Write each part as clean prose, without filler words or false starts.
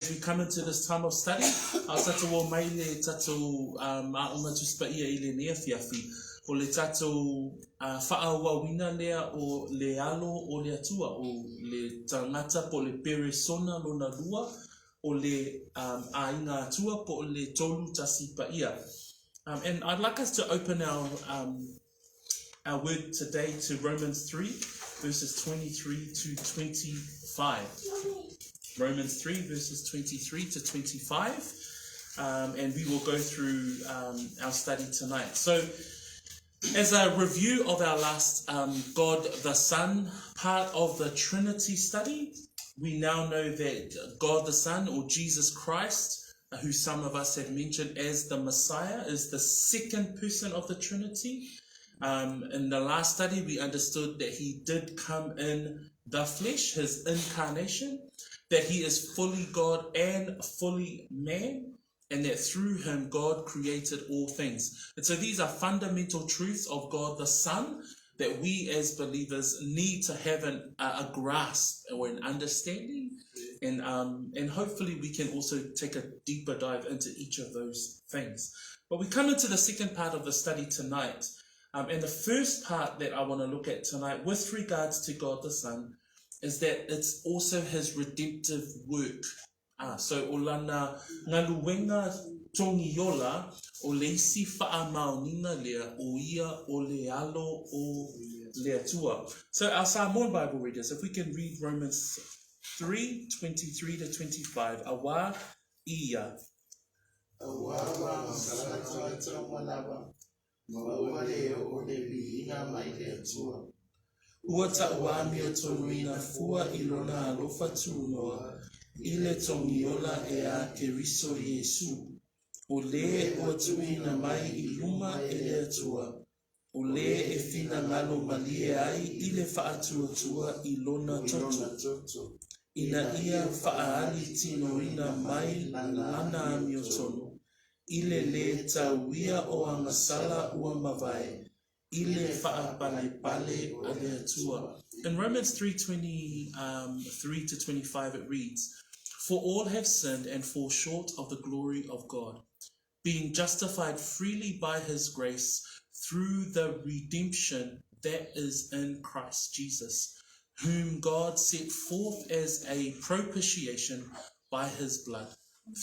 As we come into this time of study, a o tatou o mai le tatou um, aoga Tusi Paia i lenei afiafi, o le tatou uh, faaauauina lea o le alo o le Atua, o le tagata po o le peresona lona lua, o le um, aiga Atua po o le tolu tasi paia. Um, and I'd like us to open our um, our word today to Romans 3, verses 23 to 25. Romans 3, verses 23 to 25. Um, and we will go through um, our study tonight. So, as a review of our last um, God the Son part of the Trinity study, we now know that God the Son or Jesus Christ, who some of us have mentioned as the Messiah, is the second person of the Trinity. Um, in the last study, we understood that he did come in the flesh, his incarnation, that he is fully God and fully man, and that through him God created all things. And so these are fundamental truths of God the Son that we as believers need to have an, a, a grasp or an understanding. And, um, and hopefully we can also take a deeper dive into each of those things. But we come into the second part of the study tonight. Um, and the first part that I want to look at tonight with regards to God the Son is that it's also his redemptive work. Ah, so o lana galuega togiola o le isi faamaoniga lea o ia o le alo o le Atua. So our Samoan Bible readers, if we can read Romans 3, 23 to 25, auā ia. Auā ma masala tagata uma lava, Maua le o le viiga mai le Atua. Ua taʻuamiotonuina fua i lona alofa tunoa i le togiola e a Keriso Iesu, o lē ua tuuina mai i luma e le Atua, o lē e finagalo malie ai i le faatuatua i lona toto, ina ia faaali tinoina mai lana amiotonu, i le lē tauia o agasala ua mavae, i le faapalepale a le Atua. In Romans 3:23 to 25 it reads, For all have sinned and fall short of the glory of God, being justified freely by his grace through the redemption that is in Christ Jesus, whom God set forth as a propitiation by his blood,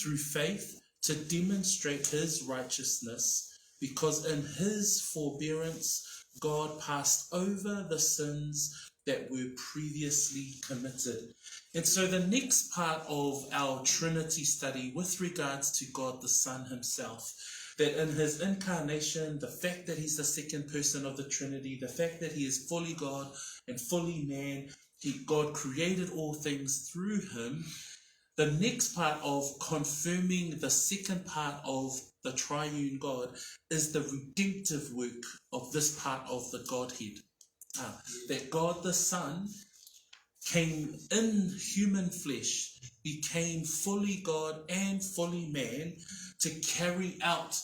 through faith to demonstrate his righteousness, because in his forbearance God passed over the sins that were previously committed. And so the next part of our Trinity study with regards to God the Son himself, that in his incarnation, the fact that he's the second person of the Trinity, the fact that he is fully God and fully man, he, God created all things through him. The next part of confirming the second part of the triune God is the redemptive work of this part of the Godhead. Ah, that God the Son came in human flesh, became fully God and fully man to carry out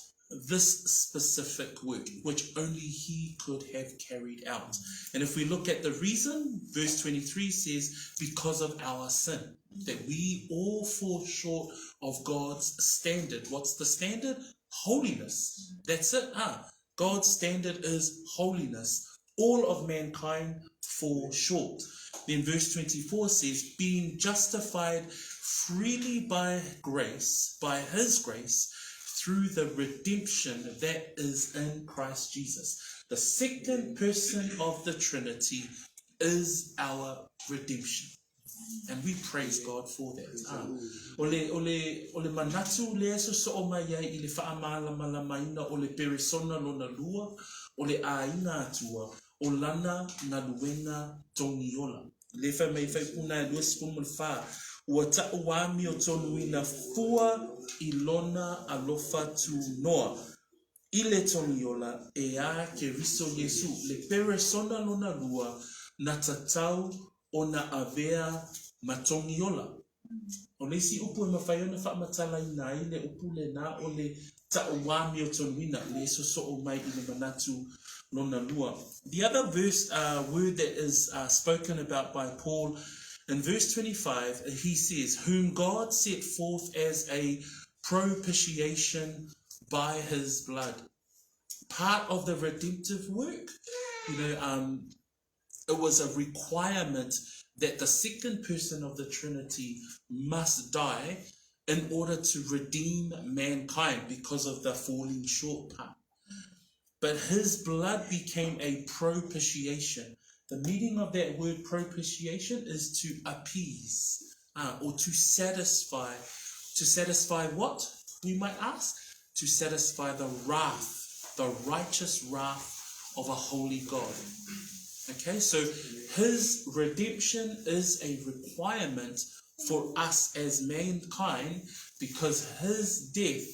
this specific work, which only he could have carried out. And if we look at the reason, verse 23 says, because of our sin, that we all fall short of God's standard. What's the standard? Holiness. That's it. Ah, God's standard is holiness. All of mankind fall short. Then verse 24 says, being justified freely by grace, by his grace, through the redemption that is in Christ Jesus. The second person of the Trinity is our redemption. And we praise God for that. Ah. O le, o le, o le manatu lea e sosoo mai ai i le faamalamalamaina o le peresona lona lua, o le aiga Atua, o lana galuega togiola. Lea fai mai faipuna e 24, ua taʻuamiotonuina fua i lona alofa tunoa i le togiola e a Keriso Iesu, le peresona lona lua na tatau ona avea ma togiola. O le isi upu e mafai ona faamatalaina ai le upu lenā o le taʻuamiotonuina, le sosoo mai i le manatu lona lua. The other verse, uh, word that is uh, spoken about by Paul In verse 25, he says, Whom God set forth as a propitiation by his blood. Part of the redemptive work, you know, um, it was a requirement that the second person of the Trinity must die in order to redeem mankind because of the falling short part. But his blood became a propitiation. The meaning of that word propitiation is to appease uh, or to satisfy. To satisfy what, we might ask? To satisfy the wrath, the righteous wrath of a holy God. Okay, so his redemption is a requirement for us as mankind because his death,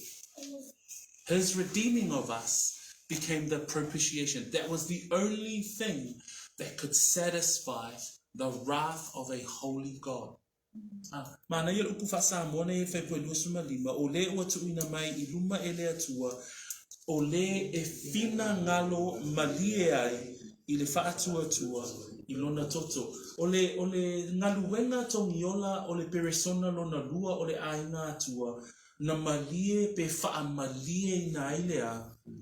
his redeeming of us, became the propitiation. That was the only thing that could satisfy the wrath of a holy God. Ah, manaia le upu faa-Samoa nei e fai po e 25, o le ua tuuina mai i luma e le Atua, o le e finagalo malie ai i le faatuatua i lona toto. O le, o le galuega togiola o le peresona lona lua o le aiga Atua, na malie pe faamalieina ai le a,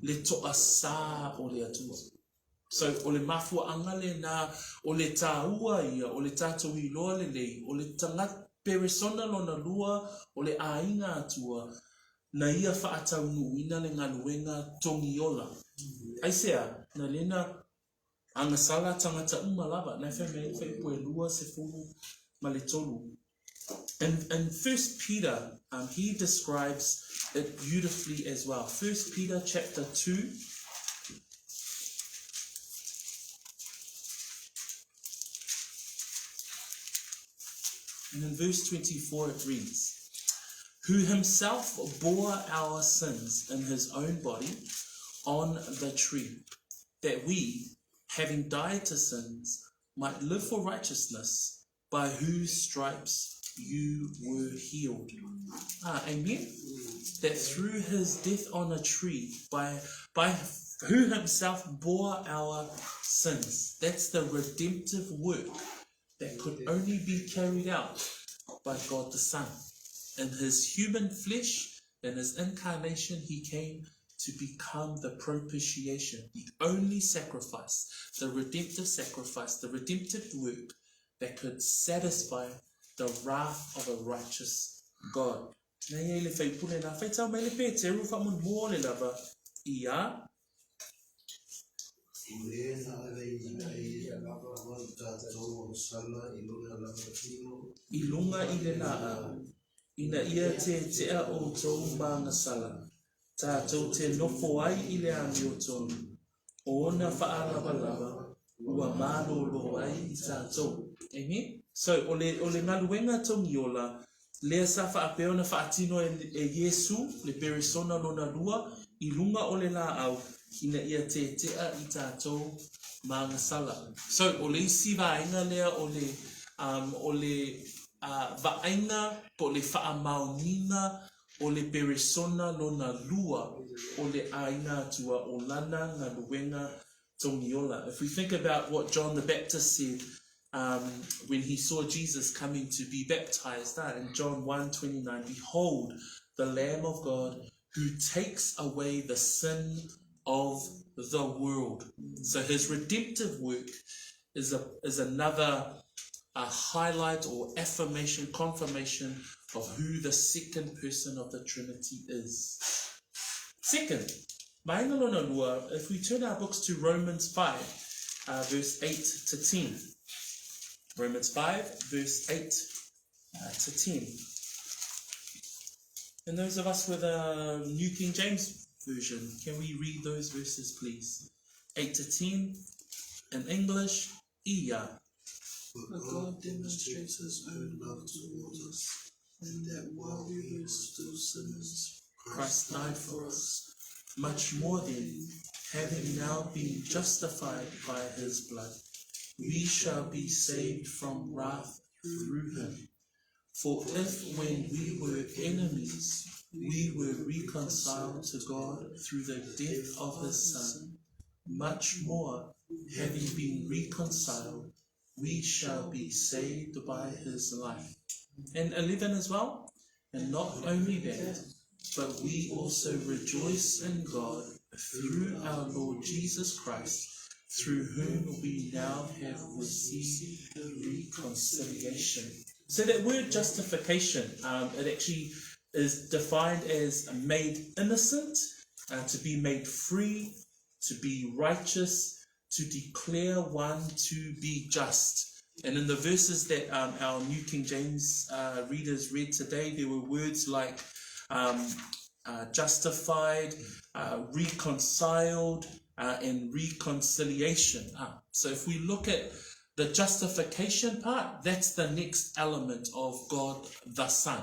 le toasā o le Atua. So, o le mafuaaga lenā, o le tāua ia, o le tātou iloa lelei, o le tagata, peresona lona lua o le aiga Atua, na ia faataunuuina le galuega togiola. Aisea? Na lena agasala tagata uma lava, na e fai mai ai le faaiupu e 23. In, in First Peter, um, he describes it beautifully as well. First Peter chapter 2, And in verse 24 it reads, Who himself bore our sins in his own body on the tree, that we, having died to sins, might live for righteousness, by whose stripes you were healed. Ah, amen? That through his death on a tree, by, by who himself bore our sins. That's the redemptive work that could only be carried out by God the Son. In his human flesh, in his incarnation, he came to become the propitiation, the only sacrifice, the redemptive sacrifice, the redemptive work that could satisfy the wrath of a righteous God. Nei ai le faipule nā whaitau mai le Pēteru whamunuole lava i a. O lē na aveina ai ia lava i tātou agasala i lona lava tino. I lunga i le laau, ina ia tetea outou māgasala, tātou te nofo ai i le amiotonu, o ona faalavalava ua malōlō ai i tātou. Amen? So, o le, o le galuega togiola, lea sa faapea ona faatino e, e Iesu, le peresona lona lua, i luga o le laau, ina ia tetea i tātou magasala. So, o le isi vaega lea o le, um, o le uh, vaaiga po o le faamaoniga o le peresona lona lua o le aiga Atua o lana galuega togiola. If we think about what John the Baptist said um, when he saw Jesus coming to be baptized uh, in John 1:29, behold the Lamb of God who takes away the sin of the world. So his redemptive work is, a, is another a highlight or affirmation, confirmation of who the second person of the Trinity is. Second, if we turn our books to Romans 5, uh, verse 8 to 10. Romans 5, verse 8 uh, to 10. And those of us with a New King James Version, can we read those verses, please? 8 to 10 in English, Ia. But God demonstrates his own love towards us, in that while we were still sinners, Christ died for us. Much more then, having now been justified by his blood, we shall be saved from wrath through him. For if when we were enemies, we were reconciled to God through the death of his Son, much more, having been reconciled, we shall be saved by his life. And 11 as well. And not only that, but we also rejoice in God through our Lord Jesus Christ, through whom we now have received reconciliation. So that word justification, um, it actually is defined as made innocent, uh, to be made free, to be righteous, to declare one to be just. And in the verses that um, our New King James uh, readers read today, there were words like um, uh, justified, uh, reconciled, uh, and reconciliation. Ah, so if we look at the justification part, that's the next element of God the Son.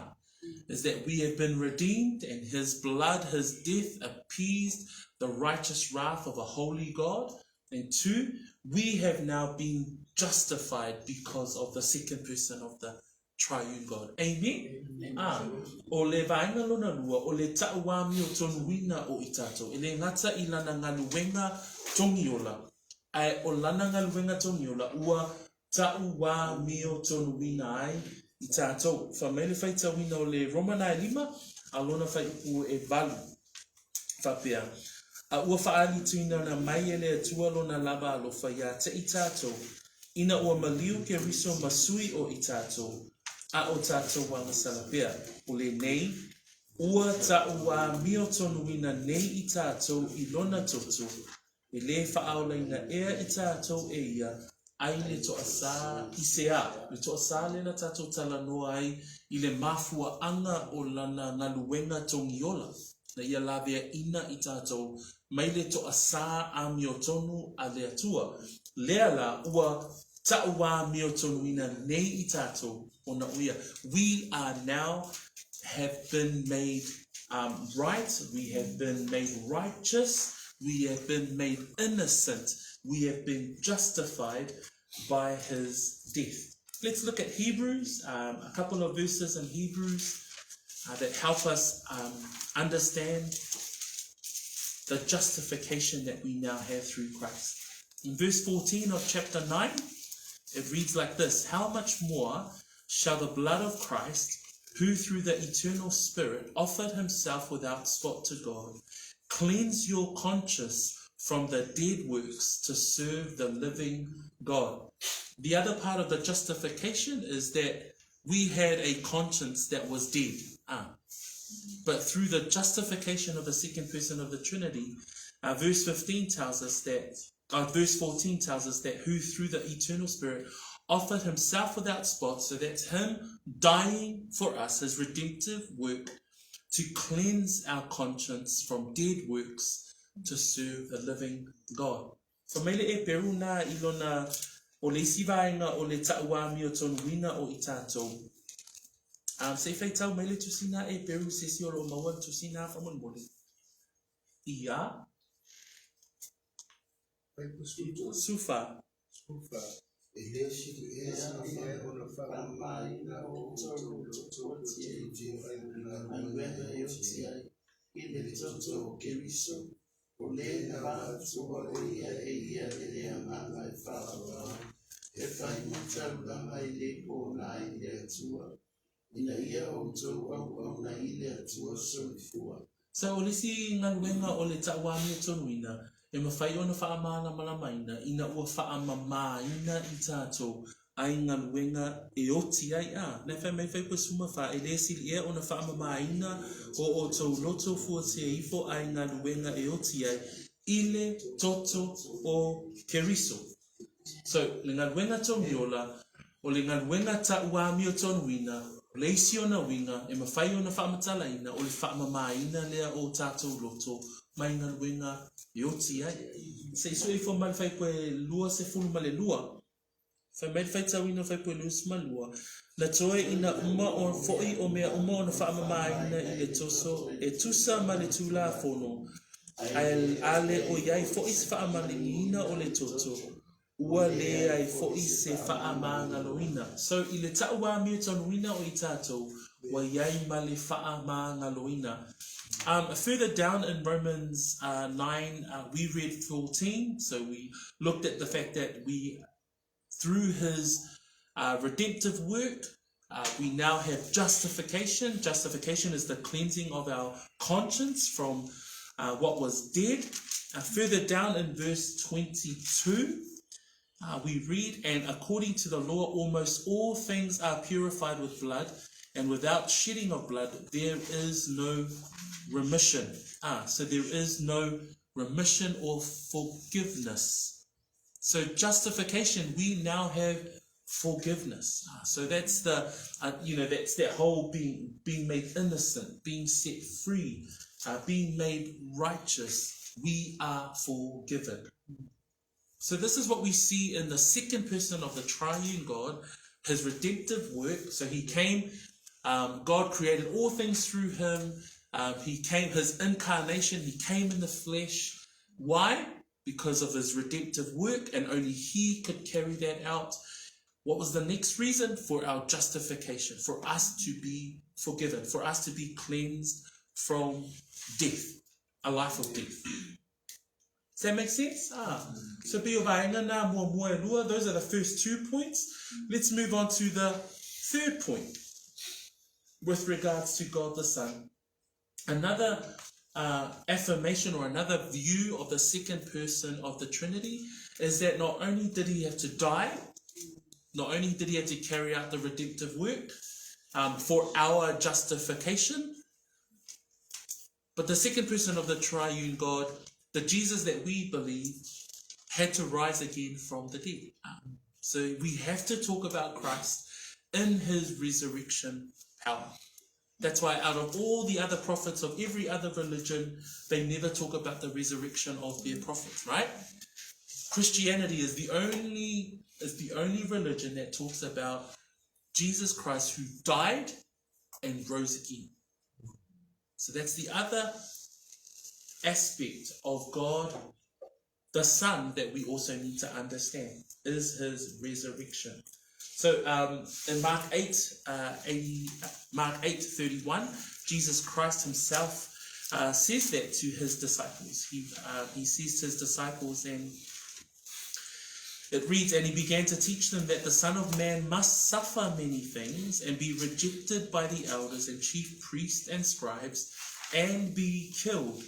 Is that we have been redeemed and his blood, his death appeased the righteous wrath of a holy God. And two, we have now been justified because of the second person of the triune God. Amen? Amen. Ah, o le vaenga lona lua, o le ta'uamio tonuina o i tātou. E le gata i lana galuega togiola, ae o lana galuega togiola ua ta'uamio tonuina ai i tātou. Fai mai le faitauina o le Romana e lima, a lona faaiupu e valu. Faapea, A ua faalituina mai e le Atua Lona lava alofa iā te i tātou, ina ua maliu Keriso ma sui o i tātou, a o tātou agasala pea, o lenei, ua ta'uamio tonuina nei i tātou i Lona toto, E lē faaolaina ea i tātou e ia, ai le toasā i se a, le toasā lea na tātou talanoa ai i le mafuaaga o lana galuega togiola, na ia laveaina i tātou mai le toasā amiotonu a le Atua, lea la ua ta'uamiotonuina nei i tātou ona o ia. We are now have been made um, right, we have been made righteous, we have been made innocent, we have been justified by his death. Let's look at Hebrews, um, a couple of verses in Hebrews uh, that help us um, understand the justification that we now have through Christ. In verse 14 of chapter 9, it reads like this How much more shall the blood of Christ, who through the eternal Spirit offered himself without spot to God, cleanse your conscience from the dead works to serve the living God? The other part of the justification is that we had a conscience that was dead. Ah. But through the justification of the second person of the Trinity, uh, verse 15 tells us that, uh, verse 14 tells us that who through the eternal Spirit offered himself without spot, so that's him dying for us, his redemptive work to cleanse our conscience from dead works to serve the living God. Fai mai le Eperu nā i lona o le isi vaega o le ta'uamiotonuina o i tātou. Um, se i faitau mai le tusi nā Eperu se isi o lo o maua le tusi nā faamolemole. Ia. Sufa. Sufa. E le sili ea sili ea ona faamamaina o outou loto fuatia ifo ai galuega e oti ai i le toto o Keriso, O le na vaeatua o ia e ia e le Agaga e faaola ai, e fai ma taulaga e le pona ai i le Atua, ina ia outou auauna i le Atua soifua. So o le isi galuega o le ta'uamiotonuina e mafai ona faamalamalamaina ina ua faamamāina i tātou ai galuega e oti ai a na fai mai fai koe suma fa e le sili ea ona faamamāina o outou loto fuatia ifo ai galuega e oti ai i le toto o Keriso. So, le galuega togiola, o le galuega ta'uamiotonuina, o le isi ona uiga e mafai ona faamatalaina o le faamamāina lea o tātou loto mai galuega e oti ai. Se i sue ifo ma le fai koe 22. Fai mai le faitauina o Faipuelus ma lua, Na toe ina uma o foʻi o mea uma ona faamamaina i le toso e tusa ma le Tulafono, ae a le o iai foʻi se faamaligiina o le toto, ua leai foʻi se faamagaloina. So, i le taʻuāmiotonuina o i tātou, ua iai ma le faamagaloina. Um, further down in Romans uh, 9, uh, we read 14, so we looked at the fact that we Through his redemptive work, we now have justification. Justification is the cleansing of our conscience from what was dead. Further down in verse 22, we read, And according to the law, almost all things are purified with blood, and without shedding of blood, there is no remission. So there is no remission or forgiveness. So justification, we now have forgiveness. So that's the, you know, that's that whole being made innocent, being set free, being made righteous. We are forgiven. So this is what we see in the second person of the triune God, his redemptive work. So he came, God created all things through him. He came, his incarnation, he came in the flesh. Why? Because of his redemptive work, and only he could carry that out. What was the next reason? For our justification, for us to be forgiven, for us to be cleansed from death, a life of death. Does that make sense? So pei o vaenga nā muamua e lua, those are the first 2 points. Let's move on to the third point with regards to God the Son. Another affirmation or another view of the second person of the Trinity is that not only did he have to die, not only did he have to carry out the redemptive work for our justification, but the second person of the triune God, the Jesus that we believe, had to rise again from the dead. So we have to talk about Christ in his resurrection power. That's why out of all the other prophets of every other religion, they never talk about the resurrection of their prophets, right? Christianity is the only religion that talks about Jesus Christ who died and rose again. So that's the other aspect of God, the Son, that we also need to understand, is his resurrection. So in Mark 8:31, Jesus Christ himself says that to his disciples. He says to his disciples, and it reads, And he began to teach them that the Son of Man must suffer many things and be rejected by the elders and chief priests and scribes and be killed,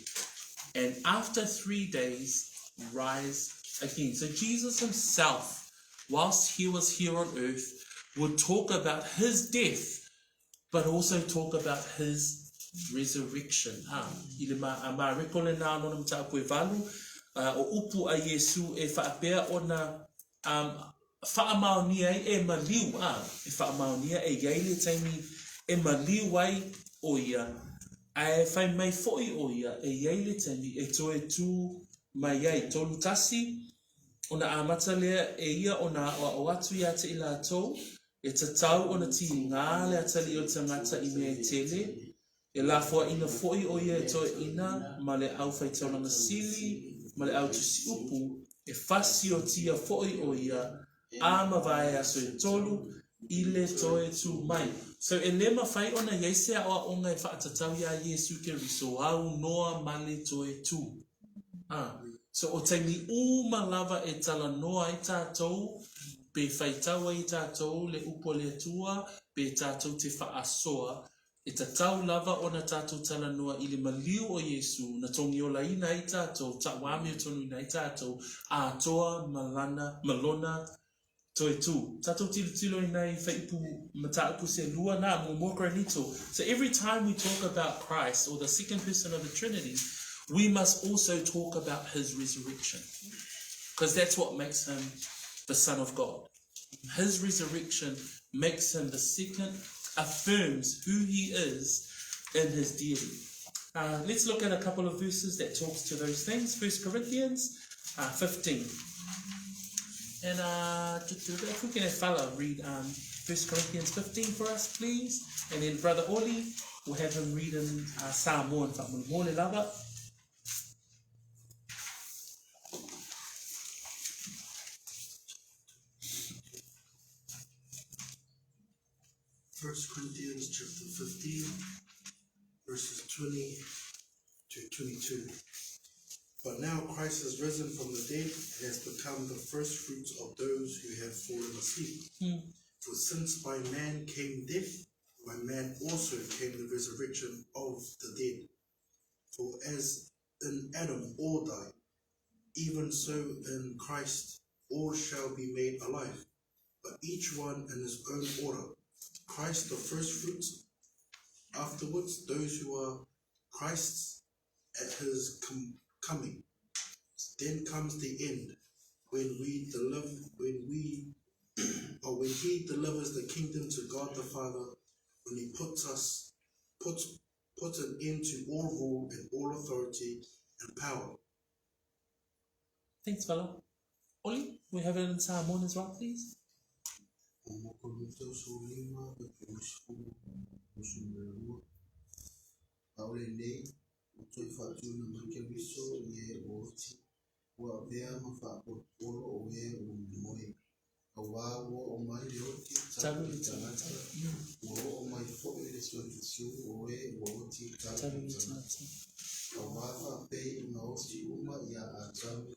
and after 3 days rise again. So Jesus himself, whilst he was here on earth, would talk about his death, but also talk about his resurrection. I le mareko le nā nona matapu e valu, o upu a Iesu e whaapea ona whaamaonia ai e maliu, e whaamaonia e iai le taimi e maliu ai o ia, a e whai mai foi o ia e iai le taimi e toe tū mai ai. Tolu tasi, ona amata lea e ia ona o atu ia te i lātou, e tatau ona ti ngā le atali o tangata i mea e tele, e lafoa ina foi o ia e toe ina, ma le au whaitaulanga sili, ma le au tusi upu, e fasi o tia foi o ia, a mavae aso e tolu, i le toe tū mai. So e le mawhai ona iai se aoa onga e whaatatau ia Iesu Keriso, au noa ma le toe tū. So o taimi uma lava e tala noa ai tātou, pe whaitau ai tātou le upo le atua, pe tātou te whaasoa, e tatau lava ona tātou tala noa i le maliu o Iesu, na tongi ola ina ai tātou, ta wāmio tonu ina ai tātou, a toa malana, malona toe tū. Tātou tilo tilo ina i whaipu mataupu se lua nā mō mōkranito. So every time we talk about Christ or the second person of the Trinity, we must also talk about his resurrection, because that's what makes him the Son of God. His resurrection makes him the second, affirms who he is in his deity. Let's look at a couple of verses that talks to those things. 1 Corinthians 15. And if we can have Fala read 1 Corinthians 15 for us, please. And then Brother Oli, we'll have him read in Samoan. Whaamulimole lava. First Corinthians chapter 15, verses 20 to 22. But now Christ is risen from the dead and has become the first fruits of those who have fallen asleep. For since by man came death, by man also came the resurrection of the dead. For as in Adam all die, even so in Christ all shall be made alive, but each one in his own order. Christ the first fruits, afterwards those who are Christ's at his com- coming. Then comes the end, when we deliver, when we, or when he delivers the kingdom to God the Father, when he puts us, puts puts an end to all rule and all authority and power. Thanks, fella. Oli, we have it in Samoan as well, please. Ua toe faatuina mai Keriso i e ua oti, ua avea ma faapolopolo o e ua momoe, auā ua oo mai le oti talu le tagata, ua oo mai foi le toe tutū o e ua oti talu le tagata. Auā faapei ona oti uma iā Atamu,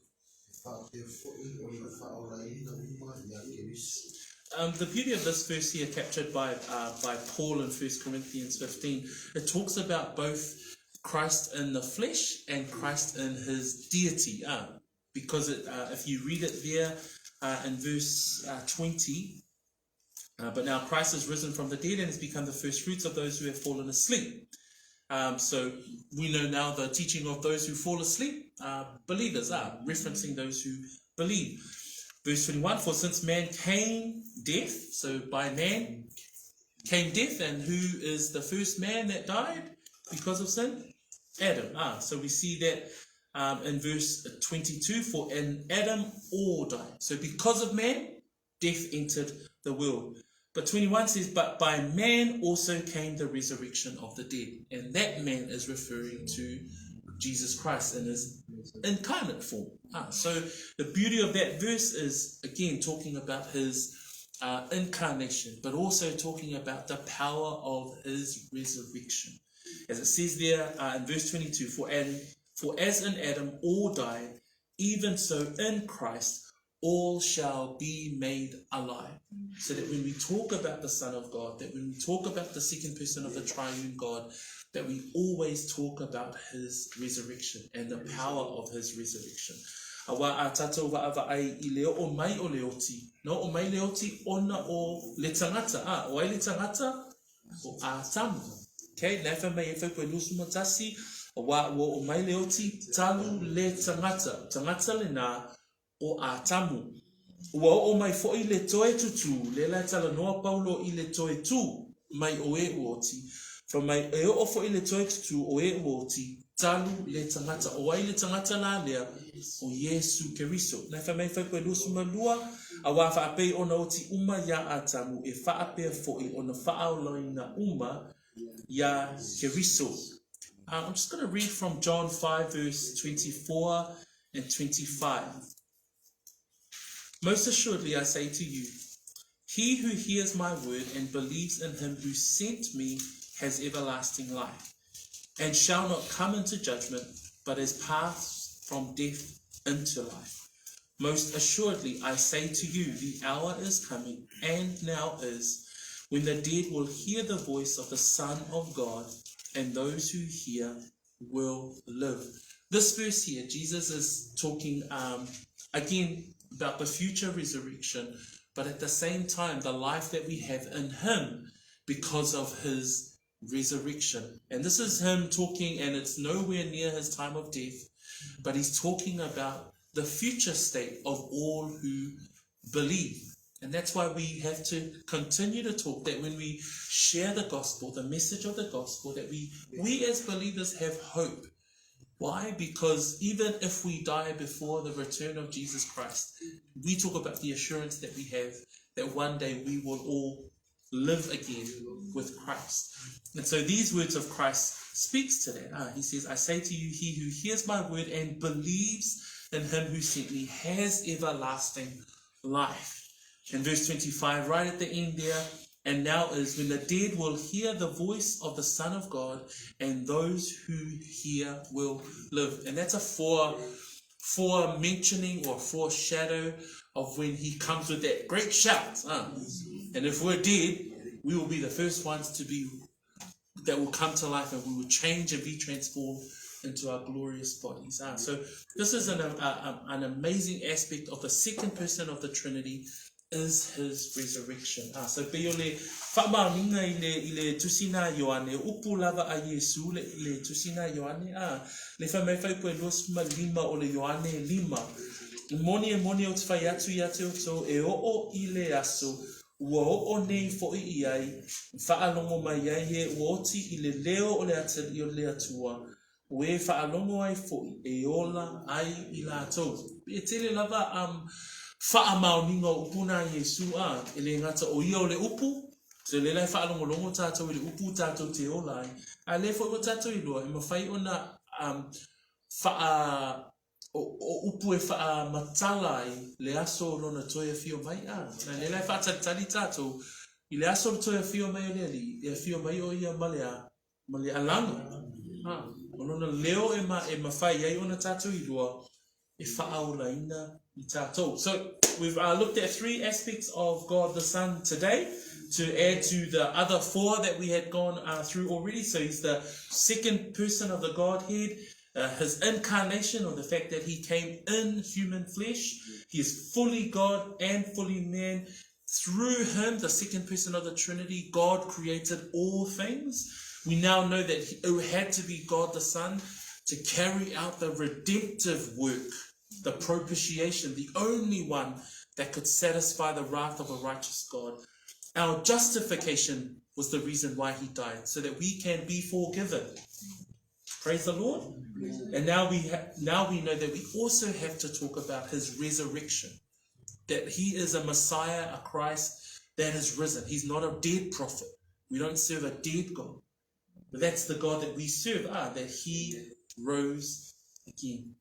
e faapea foi ona faaolaina uma iā Keriso. Um, the beauty of this verse here, captured by, uh, by Paul in 1 Corinthians 15, it talks about both Christ in the flesh and Christ in his deity. Uh, because it, uh, if you read it there uh, in verse uh, 20, uh, but now Christ has risen from the dead and has become the first fruits of those who have fallen asleep. Um, so we know now the teaching of those who fall asleep, uh, believers are referencing those who believe. Verse 21 For since man came death, so by man came death, and who is the first man that died because of sin? Adam. Ah, so we see that um, in verse 22 For in Adam all died. So because of man, death entered the world. But 21 says, But by man also came the resurrection of the dead. And that man is referring to Jesus Christ in his incarnate form. Ah, so the beauty of that verse is, again, talking about his uh, incarnation, but also talking about the power of his resurrection. As it says there uh, in verse 22, for, and, for as in Adam all died, even so in Christ all shall be made alive. So that when we talk about the Son of God, that when we talk about the second person of the triune God, that we always talk about his resurrection and the power of his resurrection. Auā a tātou vaavaai i le oo mai o le oti. Na oo mai le oti ona o le tangata. A, o ai le tangata? O Ātamu. Okay, na e mai e whai koe 21, auā ua oo mai le oti talu le tangata. Tangata le nā o Ātamu. Ua oo mai foʻi le toe tutū, lea la e talanoa Paulo i le toe tū mai o e ua oti. Fai mai, e oo foʻi le toe tutū o e ua oti, talu le tagata. O ai le tagata la lea? O Iesu Keriso. Na e fai mai fai koe 22, auā faapei ona oti uma iā Ātamu, e faapea foʻi ona faaolaina uma iā Keriso. Uh, I'm just going to read from John 5, verse 24 and 25. Most assuredly, I say to you, he who hears my word and believes in him who sent me has everlasting life, and shall not come into judgment, but is passed from death into life. Most assuredly, I say to you, the hour is coming, and now is, when the dead will hear the voice of the Son of God, and those who hear will live. This verse here, Jesus is talking um, again about the future resurrection, but at the same time, the life that we have in Him because of His resurrection. And this is Him talking, and it's nowhere near His time of death, but He's talking about the future state of all who believe. And that's why we have to continue to talk that when we share the gospel, the message of the gospel, that we, we as believers have hope. Why? Because even if we die before the return of Jesus Christ, we talk about the assurance that we have that one day we will all live again with Christ. And so these words of Christ speaks to that. Ah, he says, I say to you, he who hears my word and believes in him who sent me has everlasting life. In verse 25, right at the end there, and now is, when the dead will hear the voice of the Son of God, and those who hear will live. And that's a fore, fore mentioning or foreshadow of when he comes with that great shout. Huh? And if we're dead, we will be the first ones to be that will come to life and we will change and be transformed into our glorious bodies. Ah, so this is an, a, an amazing aspect of the second person of the Trinity is his resurrection. Ah, so pei o le whaamaoninga i le, i le tusina Ioane, upu lava a Iesu le, le tusina Ioane, ah, le whai mai whai koe 25 o le Ioane lima. Moni e moni o te whai atu i a te outou e oo i le aso, ua oo nei fo'i i ai, whaalogo mai ai e ua oti i le leo o le atalii o le Atua, o e faalogo ai fo'i e ola ai i latou. E tele lava um faamaoniga o upu na Iesu a, e le gata o ia o le upu, so le la e faalogologo tatou i le upu tatou te ola ai, a lea foi ua tatou iloa e mafai ona um faa o, o upu e faamatala ai le aso o lona toe afio mai a. Na lea la e faatalitali tatou i le aso o le toe afio mai o le Alii, e afio mai o ia ma le a? Ma le alaga. Ha, o lona leo e, ma, e mafai ai ona tatou iloa e faaolaina i tatou. So, we've looked at three aspects of God the Son today to add to the other four that we had gone through already. So he's the second person of the Godhead. His incarnation, or the fact that he came in human flesh. He is fully God and fully man. Through him, the second person of the Trinity, God created all things. We now know that it had to be God the Son to carry out the redemptive work, the propitiation, the only one that could satisfy the wrath of a righteous God. Our justification was the reason why he died, so that we can be forgiven. Praise the Lord. And now we now we know that we also have to talk about his resurrection. That he is a Messiah, a Christ that is risen. He's not a dead prophet. We don't serve a dead God. But that's the God that we serve, ah, that he rose again.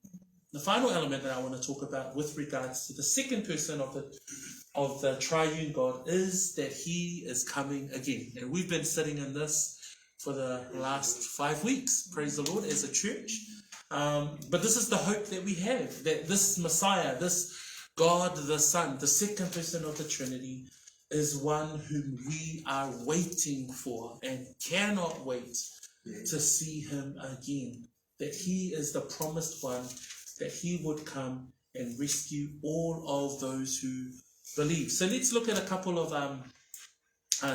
The final element that I want to talk about with regards to the second person of the of the triune God is that he is coming again. And we've been sitting in this for the last 5 weeks, praise the Lord, as a church. But this is the hope that we have, that this Messiah, this God the Son, the second person of the Trinity, is one whom we are waiting for and cannot wait to see him again. That he is the promised one, that he would come and rescue all of those who believe. So let's look at a couple of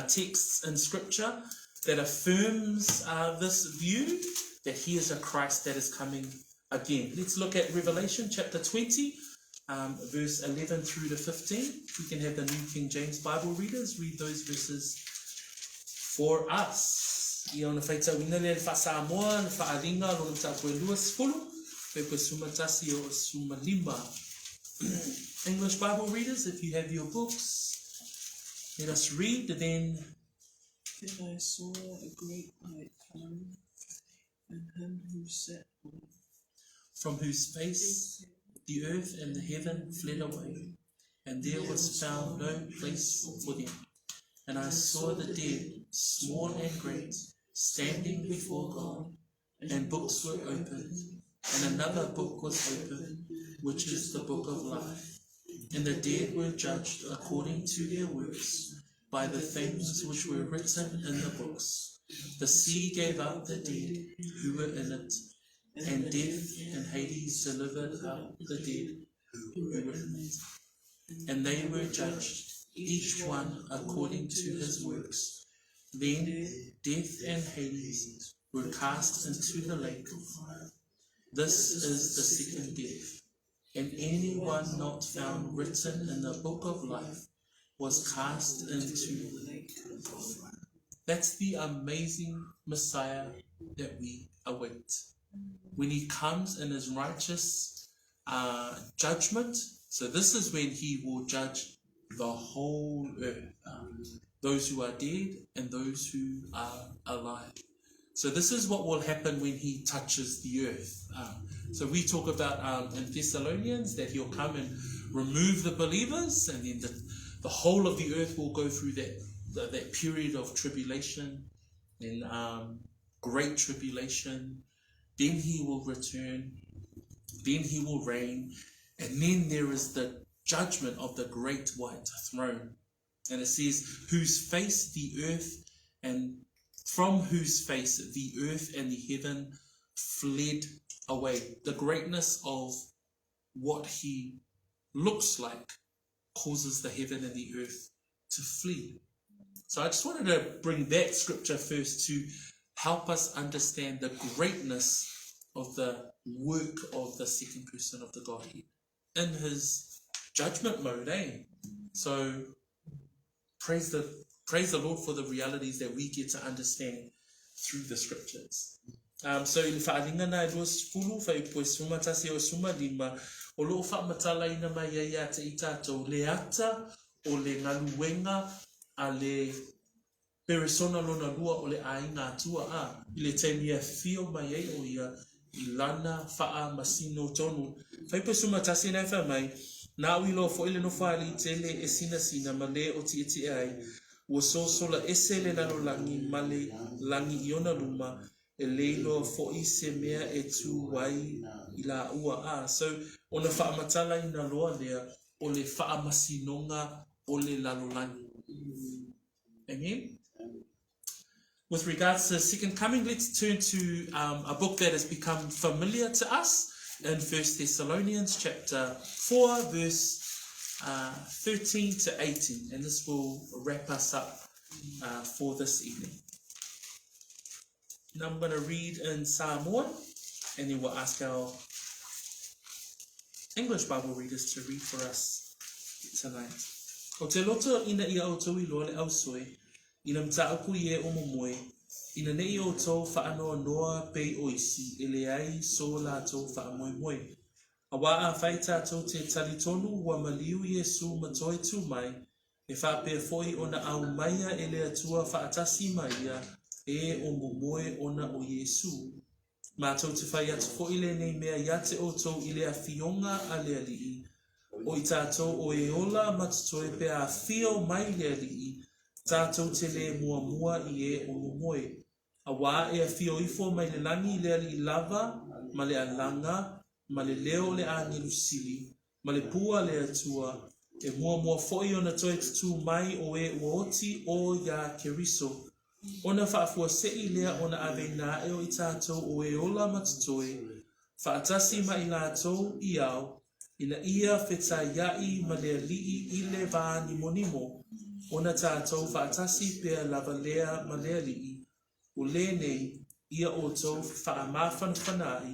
texts in Scripture that affirms this view that he is a Christ that is coming again. Let's look at Revelation chapter 20, verse 11 through to 15. We can have the New King James Bible readers read those verses for us. Ia ona faitauina lea le faa-Samoa, le faaaliga lona mataupu e 20, pepa 11 o 15. English Bible readers, if you have your books, let us read then. Then I saw a great white throne, and him who sat on it. From whose face the earth and the heaven fled away, and there was found no place for them. And I saw the dead, small and great, standing before God, and books were opened, and another book was opened, which is the book of life. And the dead were judged according to their works, by the things which were written in the books. The sea gave up the dead who were in it, and death and Hades delivered up the dead who were in it. And they were judged, each one according to his works. Then death and Hades were cast into the lake of fire. This is the second death. And anyone not found written in the book of life was cast into the lake of fire. That's the amazing Messiah that we await. When he comes in his righteous judgment, so this is when he will judge the whole earth, those who are dead and those who are alive. So this is what will happen when he touches the earth. So we talk about in Thessalonians that he'll come and remove the believers, and then the whole of the earth will go through that the, that period of tribulation and um, great tribulation. Then he will return. Then he will reign. And then there is the judgment of the great white throne. And it says, whose face the earth and from whose face the earth and the heaven fled away. The greatness of what he looks like causes the heaven and the earth to flee. So I just wanted to bring that scripture first to help us understand the greatness of the work of the second person of the Godhead in his judgment mode, eh? So praise the praise the Lord for the realities that we get to understand through the scriptures. Um, so i le whaalinga na e 20, whaiupu e 11 o 15, o loo whaamatalaina mai ai ia te i tātou le ata o le galuega a le peresona lona lua o le ʻāina atua a i le taimi e afio mai ai ʻo ia i lana faamasino tonu. Faipu 11 na e fai mai, Naʻu i loa foʻi le nofo aliʻi tele e sinasina ma lē o tiʻetiʻe ai, ua sosola ese le lalolagi ma le lagi i ona luma, e lē iloa foʻi se mea e tū ai i lāua. A, so, ona faamatalaina loa lea o le faamasinoga o le lalolagi. Amen? With regards to the second coming, let's turn to um, a book that has become familiar to us in First Thessalonians chapter 4, verse uh, 13 to 18. And this will wrap us up uh, for this evening. Now I'm going to read in Samoan, and then we'll ask our English Bible readers to read for us tonight. O te loto ina ia outou i loa le ausoe, ina mataupu i e o momoe, ina nei outou whaanoanoa pei o isi, e leai so lātou whaamoemoe. Auā afai tātou te talitonu ua maliu Iesu ma toe tū mai, E faapea foi ona aumaia e le Atua faatasi ma ia, e o momoe ona o Iesu. Matou te fai atu foi lenei mea ia te outou i le afioga a le Alii, o i tatou o e ola ma totoe pe a afio mai le Alii, tatou te le muamua i e o momoe. Auā e afio ifo mai le lagi i le alii lava, ma le alaga, ma le leo o le āgelu sili, ma le pū a le Atua, e muamua foi ona toe tutū mai o e ua oti o iā Keriso. Ona faafuaseʻi lea ona aveina aʻe o i tātou o e ola ma totoe, faatasi ma i lātou i ao, ina ia fetaiaʻi ma le Alii i le vā nimonimo, ona tātou faatasi pea lava lea ma le Alii, o lenei ia outou faamafanafanaʻi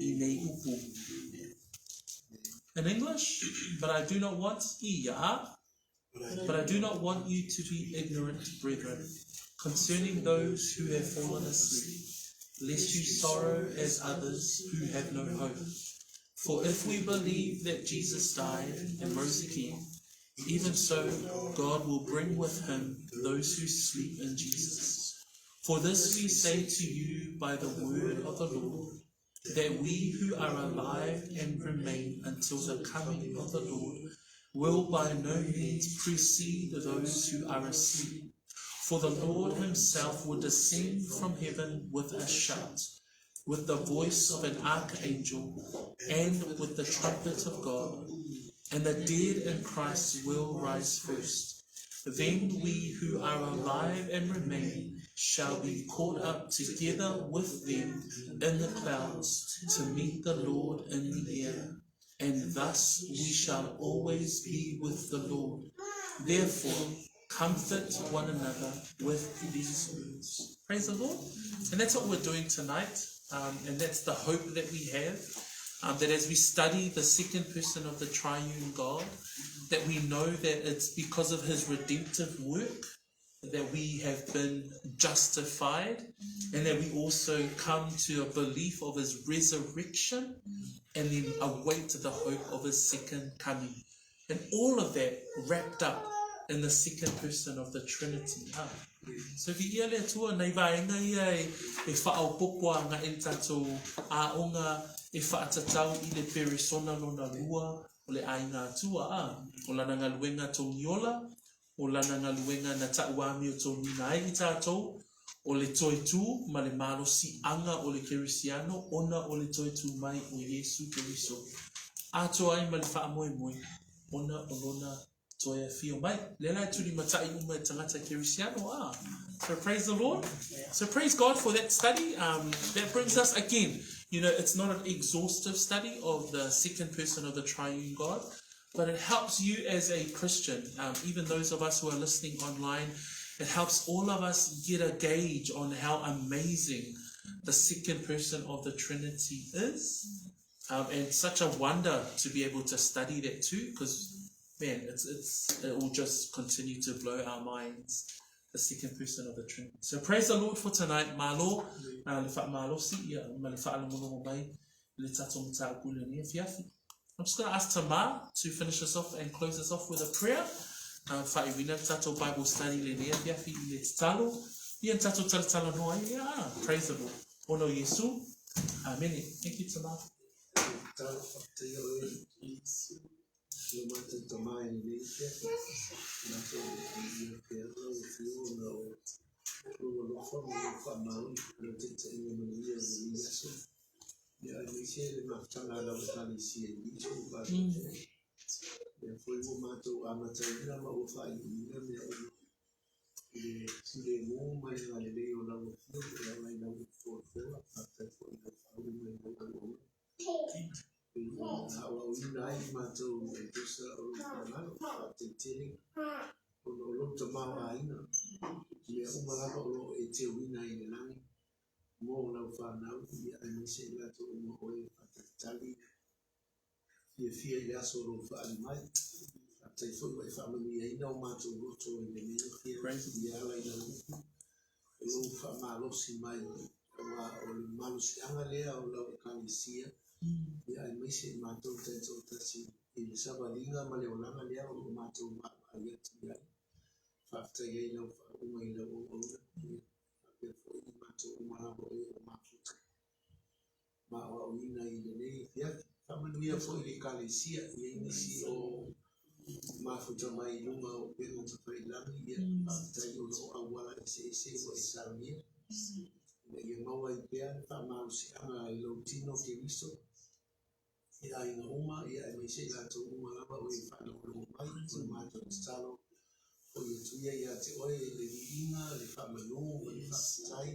i nei upu. In English, but I do not want ia, but I do not want you to be ignorant, brethren, concerning those who have fallen asleep, lest you sorrow as others who have no hope. For if we believe that Jesus died and rose again, even so God will bring with him those who sleep in Jesus. For this we say to you by the word of the Lord, that we who are alive and remain until the coming of the Lord will by no means precede those who are asleep. For the Lord himself will descend from heaven with a shout, with the voice of an archangel, and with the trumpet of God, and the dead in Christ will rise first. Then we who are alive and remain shall be caught up together with them in the clouds to meet the Lord in the air. And thus we shall always be with the Lord. Therefore, comfort one another with these words. Praise the Lord. And that's what we're doing tonight. Um, and that's the hope that we have. Um, that as we study the second person of the triune God, that we know that it's because of his redemptive work that we have been justified and that we also come to a belief of his resurrection and then await the hope of his second coming. And all of that wrapped up in the second person of the Trinity. Ha. So ki ia le Atua, nei vaenga ia e, e whaaopopo a nga e tātou āonga e whaatatau i le peresona lona lua o le ʻāina Atua, a, o lana galuega togiola, O lana galuega na taʻuamiotonuina ai i tatou, o le toe tū ma le malosiaga o le Kerisiano ona o le toe tū mai o Iesu Keriso, atoa ai ma le faamoemoe ona o lona toe afio mai. Lea la e tulimatai uma e tagata Kerisiano, ah. So praise the Lord. So praise God for that study. That brings us again, you know, it's not an exhaustive study of the second person of the triune God, but it helps you as a Christian, even those of us who are listening online, it helps all of us get a gauge on how amazing the second person of the Trinity is. And such a wonder to be able to study that too, because man, it's it's it will just continue to blow our minds. The second person of the Trinity. So praise the Lord for tonight. Malo, le whaamalosi, ia, ma le whaalongolongo mai, le tatou mataupu i lenei afiafi. I'm just going to ask Tamar to finish us off and close us off with a prayer. Faaiuina le tatou Bible study i lenei afiafi i le tatalo. Ia le tatou talatalanoa ai. Yeah, praise the Lord. Ona o Iesu. Amene. Thank you, Tamar. Tatalo whakateia oe Lo matou tama i lenei afiafi, matou i ia pea lau afioga ona o lou alofa ma lou faamaoni, lau taitaiga manuia i lenei aso. Ia aemaise le mafutaga a lau Ekalesia i Leeds ua faafetai. Lea foi ua matou amataina ma ua faaiuina mea uma i le filemu ma le agalelei o lau Afioga e ala i lau folafola. Faafetai foi i lau faaulu mai i lau auauna. E aoaoina ai i matou e tusa o lou finagalo. Faafetai tele ona o lou tamaoaiga i mea uma lava o lo o e teuina i le lagi mo lau fanau, ia aemaise i latou uma o e faatalitali fiafia i le aso o lou faaali mai. Faafetai foi ua e faamanuiaina o matou loto i lenei afiafi i ala i lau upu, o lou faamalosi mai, aua o le malosiaga lea o lau Ekalesia, ia aemaise i matou taitoatasi i le savaliga ma le olaga lea o lo o matou vaavaai atu i ai. Faafetai ai i lau faauuga i lau auauna, ia faapea foi i matou uma lava o e o mafuta ma aoaoina i lenei afiafi. Faamanuia foi i le Ekalesia, e i ai nisi o mafuta mai i luga o upega tafailagi, ia faafetai o lo o auala eseese ua e saunia, ina ia maua ai pea le faamalosiaga i lou tino Keriso, i aiga uma, ia aemaise i latou uma lava o e faalogologo mai, o le matou tatalo foi atu ia ia te oe le viiga, le faamanu ma le faafetai,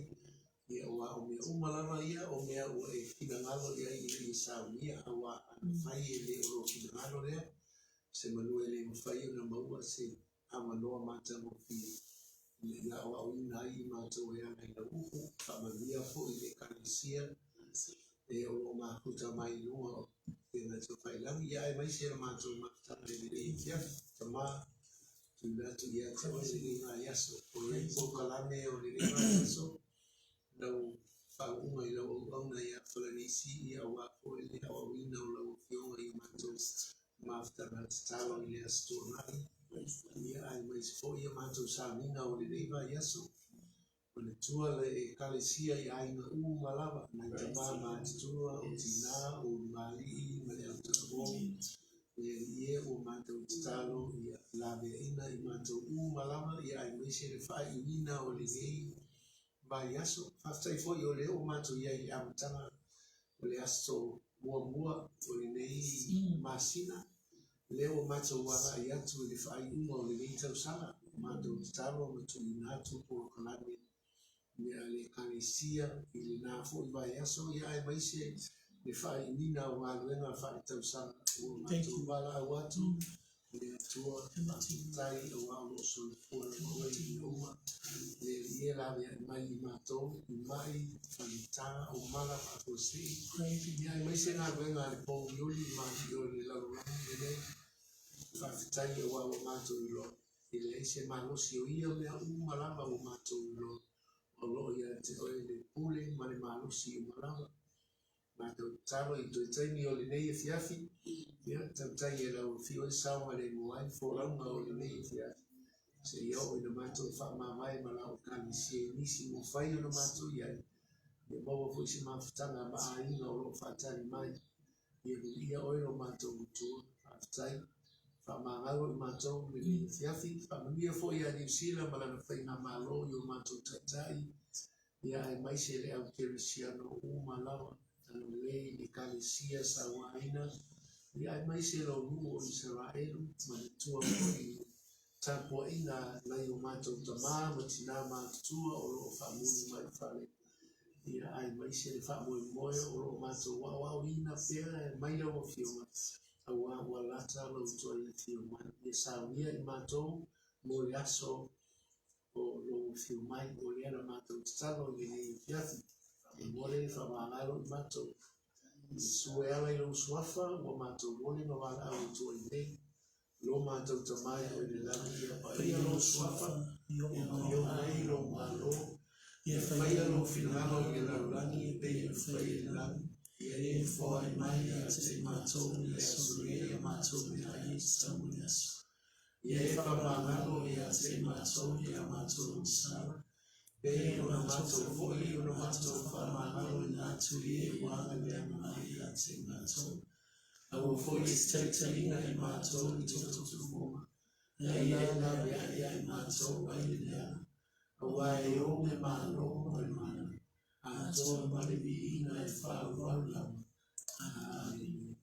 ia aua o mea uma lava ia o mea ua e finagalo i ai ina ia saunia, aua a mafai e le o lou finagalo lea, se manu e le mafai ona maua se avanoa matagofie ina ia aoaoina ai i matou e ala i lau upu, faamanuia foi i le Ekalesia e o lo o mafuta mai i luga o upega tafailagi, ia aemaise le matou mafutaga i lenei afiafi. Tama, tuuina atu ia te oe lenei vaiaso, o i ai polokalame o lenei vaiaso, lau faauuga i lau auauna ia Falanisi, ia aua foi le aoaoina o lau Afioga i matou mafutaga tatalo i le Aso Toonai, ia aemaise foi ia matou sauniga o lenei vaiaso. Manatua le Ekalesia i aiga uma lava, nai tama matutua, o tina, o ulugalii ma le autalavou, le Alii e, ua matou tatalo ia laveaiina i matou uma lava, ia aemaise le faaiuina o lenei vaiaso. Faafetai foi o lea ua matou i ai i le amataga o le aso muamua o lenei masina, lea ua matou agai atu i le faaiuga o lenei tausaga, matou tatalo ma tuuina atu polokalame mea a le Ekalesia i lena foi vaiaso, ia aemaise le faaiuina o galuega faaletausaga ua matou valaau atu i le Atua, faafetai aua o lo o soifua lava oe i mea uma, le Alii e laveai mai i matou i mai, faigata, o mala faafuasei, ia aemaise galuega a le pouliuli ma alii o le lalolagi lenei. Faafetai aua ua matou iloa, e leai se malosi o ia mea uma lava ua matou iloa, o lo o ia te oe le pule ma le malosi uma lava. Matou tatalo i toe taimi o lenei afiafi, ia tautai e lau afio ai saogalemu ai folauga o lenei afiafi, seia oo ina matou faamavae ma lau Ekalesia i nisi ua fai ona matou i ai, ia maua foi se mafutaga ma aiga o lo o faatali mai. Ia viia oe lo matou Atua. Faafetai. Faamagalo i matou i lenei afiafi. Faamanuia foi ia Niu Sila ma lana faigamalo i o matou taitai, ia aemaise le au kerisiano uma lava. Agalelei i le Ekalesia Sauaina, ia aemaise lou nuu o Isaraelu. Manatua foi i le tapuaiga a nai o matou tama ma tina matutua o lo o faamuli mai i fale, ia aemaise le faamoemoe o lo o matou aoaoina pea e aumai lau Afioga, aua ua lata lou toe afio mai. Ia saunia i matou mo le aso o lou afio mai. O lea la matou tatalo i lenei afiafi. Faamolemole faamagalo i matou. Iesu e ala i lou suafa ua matou momoli ma valaau atu ai nei. Lo matou Tama i oe i le lagi, ia paia lou suafa, ia oo mai lou Malo, ia faia lou finagalo i le lalolagi e pei ona faia i le lagi. Ia e foai mai ia te i matou i le aso lenei a matou meaai e tatau mo le aso. Ia e faamagalo ia te i matou i a matou sala, pei ona matou foi ona matou faamagaloina atu i e ua agaleaga mai ia te i matou. Aua foi e te taitaiina i matou i tufatufoga, ae ia e laveai ia i matou ai le leaga, aua e ou le Malo ma le mana, atoa ma le viiga e faaauau lava. Amene.